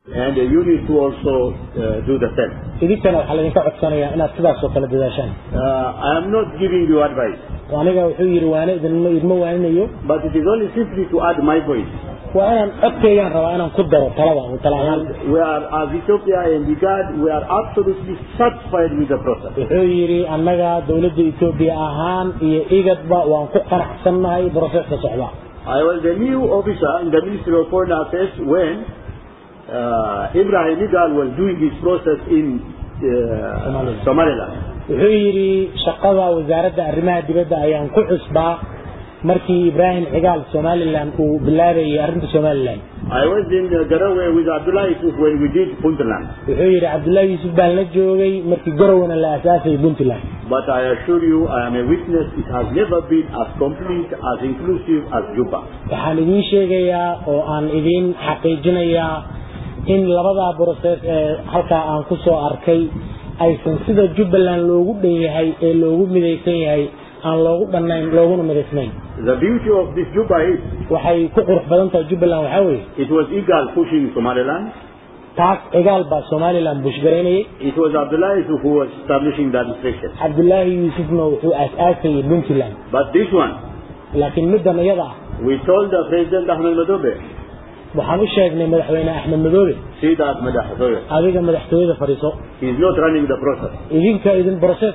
And you need to also do the same. Idinkana waxaa laydinka codsanayaa inaad sidaas oo kale dadaashaan. I am not giving you advice, Aniga wuxuu yidhi waane idinma idma waaninayo, but it is only simply to add my voice. Waa inaan codkaygaan rabaa inaan ku daro talada oo tala ahaan. And we are, as Ethiopia and IGAD, we are absolutely satisfied with the process. Wuxuu yidhi annaga dowladda Etoobiya ahaan iyo IGADba waan ku qanacsannahay processka socda. I was a new officer in the Ministry of Foreign Affairs when Ibrahim Egal was doing his process in Somaliland. Somaliland. Wuxuu yidhi shaqada wasaaradda arrimaha dibadda ayaan ku cusbaa markii Ibraahim Cigaal Somaliland uu bilaabayay arrinta Somaliland. I was in Garowe with Abdullah Yusuf when we did Puntland. Wuxuu yidhi Cabdullaahi Yuusuf baan la joogay markii Garowena la aasaasayay Puntland. But I assure you, I am a witness, it has never been as complete, as inclusive as Juba. Waxaan idiin sheegayaa oo aan idiin xaqiijinayaa in labadaa process ee halkaa aan ku soo arkay aysan sida Jubbaland loogu dhan yahay ee loogu midaysan yahay aan loogu dhannayn looguna midaysnayn. The beauty of this Juba is Waxay ku qurux badan tahay Jubbaland waxaa weeye it was Egal pushing Somaliland. Taas Cigaal baa Somaliland push garaynayay. It was Abdullah Yusuf who was establishing the administration. Cabdullaahi Yuusufna wuxuu aas-aasayay Puntland. But this one, Laakiin middan iyada ah, we told the President Ahmed Madobe, waxaan u sheegnay madaxweyne Axmed Madoobe, see that Madaxtooye, adiga madaxtooyada fadhiiso. He is not running the process. Idinka idin process.